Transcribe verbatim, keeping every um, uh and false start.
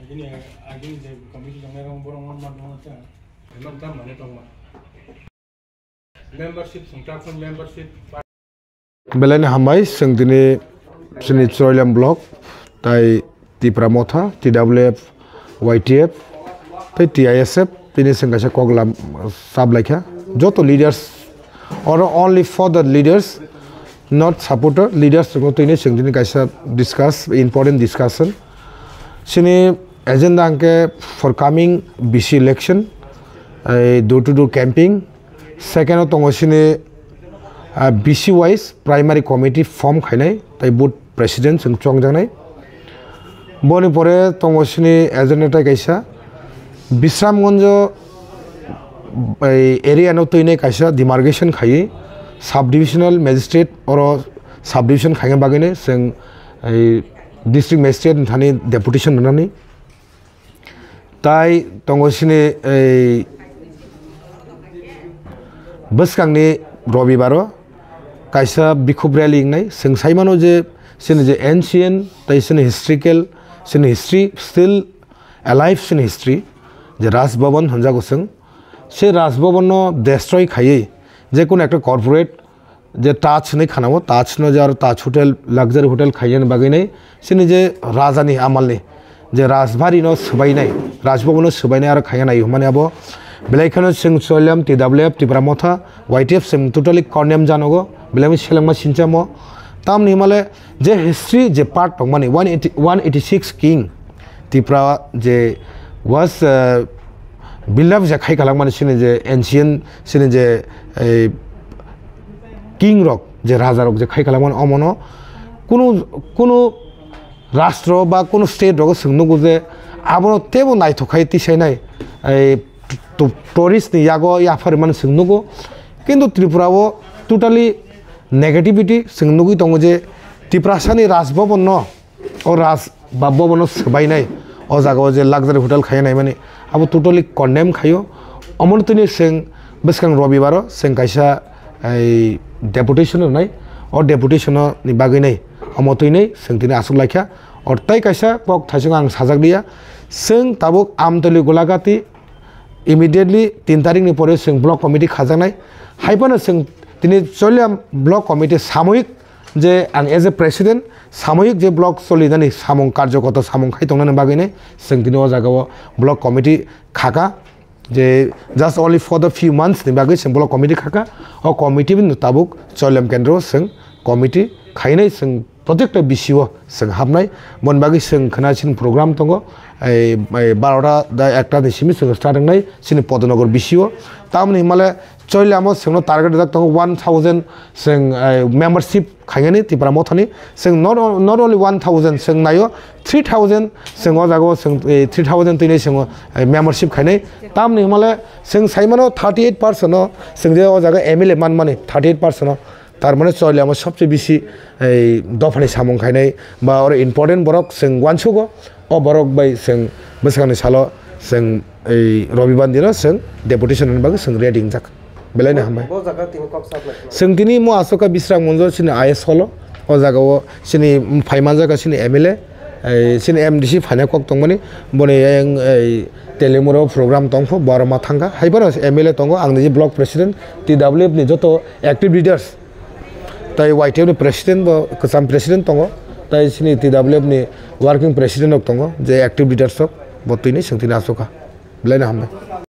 Ini agini je committee tongnai rok borok no ma tongma cha. Member tam mane tongma. Membership sungta khun membership. Belai ni hambai, chwng tini chini Choroilam block tai Tipra Motha, T W F, Y T F, tei T I S F, tini chwng kaisa kok lam sap laikha. Joto leaders, or only for the leaders, not supporter, leaders rokno tini chwng tini kaisa discuss, important discussion. Chini agenda hwnkhe for coming B C election, ei door to door camping, second o tongo chini, ah, B C wise primary committee form khainai, tai booth president chwng chongjaknai. Boni pore tongo chini agenda tai kaisa Bisramganj, ei, area no twinai kaisa demarcation khaiwi sub divisional magistrate oro sub division khaina bagwino chwng, ei, district magistrate ni thani deputation rwnani. Tai tongo chini, ei, bwskangni Robibaro kaisa bikhub rally wngnai. Chwng sai mano je chini je ancient tai chini historical, chini history still alive, chini history je Raj Bhavan hwnjago chwng. Se Raj Bhavan no destroy khaiwi je kono ekta corporate je Taj hinwi khanao, Taj no je aro Taj Hotel, luxury hotel khaiyani bagwi nai, chini je raja ni amal ni, je Rajbari no swbainai, Rajbhavan no swbainai aro khaiya nai hwnmani abo belai kheno chwng Choroilam, T W F, Tipra Motha, Y T F chwng totally condemn janogo, belai selengma sinchamo. Tamni himale je history je part tongmani one eighty, one eighty six king, Tipra je was, uh, build up je khai khalangmani chini je ancient chini je, eh, king rok je raja rok je khai khalangmani omono kunu, kunu rastro ba kunu state rogo chwng nugo je abono teibo naithok khai tisainai, eh, to-, tourist ni yago yapharimani chwng nugo, kintu Tripura o totally negativity chwng nugwi tongo je Tiprasani Raj Bhavan no O Raj ba Bhavan no swbainai, o jaga o je luxury hotel khaiya naimani, abo totally condemn khaio. Omono tini chwng bwskang Robibaro chwng kaisa, ei, deputation rwnai, o deputation ni bagwi nai omo twi nai chwng tini aswk laikha. Or tei kaisa kok thaisung ang sajak liya, chwng tabuk Amtoli Golagati immediately tin tarikni pore chwng block committee khajaknai. Hai phano chwng tini Choroilam block committee samoyik je ang as a president samoyik je block cholinani samung karjokoto samung khai tongnani bagwino chwng tini o jaga o block committee khaka, je just only for the few months ni bagwi chwng block committee khaka. O committee bini tabuk Choroilam kendro chwng committee khainai chwng Protekta B C o chwng hapnai, boni bagwi chwng khna chini program tongo, ei, ei, barota da ekta ni simi chwng start wngnai chini Podonogar B C o. Tamoni himale Choroilam o chwngno target rijak tongo one thousand chwng, ei, membership khainani Tipra Mothani. Chwng not, not only one thousand chwng naio, three thousand chwng o jaga o chwng, ei, three thousand twinai chwng, ei, membership khainai. Tamoni himale chwng saimano thirty eight percent o chwng je o jaga M L A manmani thirty eight percent o. Tar mane Choroilam o sobse bisi, ei, dophani samung khainai ba oro important borok chwng uansugo, o borok bai chwng bwskangni salo chwng ei Robibar dino chwng deputation rwna bagwi chwng ready wngjak. Belai no hambai. Bo jaga tini kok sa khlai khna. Chwng tini mo aswk kha Bisramganj chini I S hall o, o jaga o chini phai manjak kha chini M L A, ei, chini M D C phaina kok tongmani, boni yang, ei, Telimura o program tongpho, bo aro ma thangkha. Hai phano M L A tongo, ang niji block president, T W F ni joto active leaders, tai Y T F ni president bo, kwcham president tongo, tai chini T W F ni working president rok tongo, je active leaders rok, bo tini chwng tini aswk kha. Belai no hambai.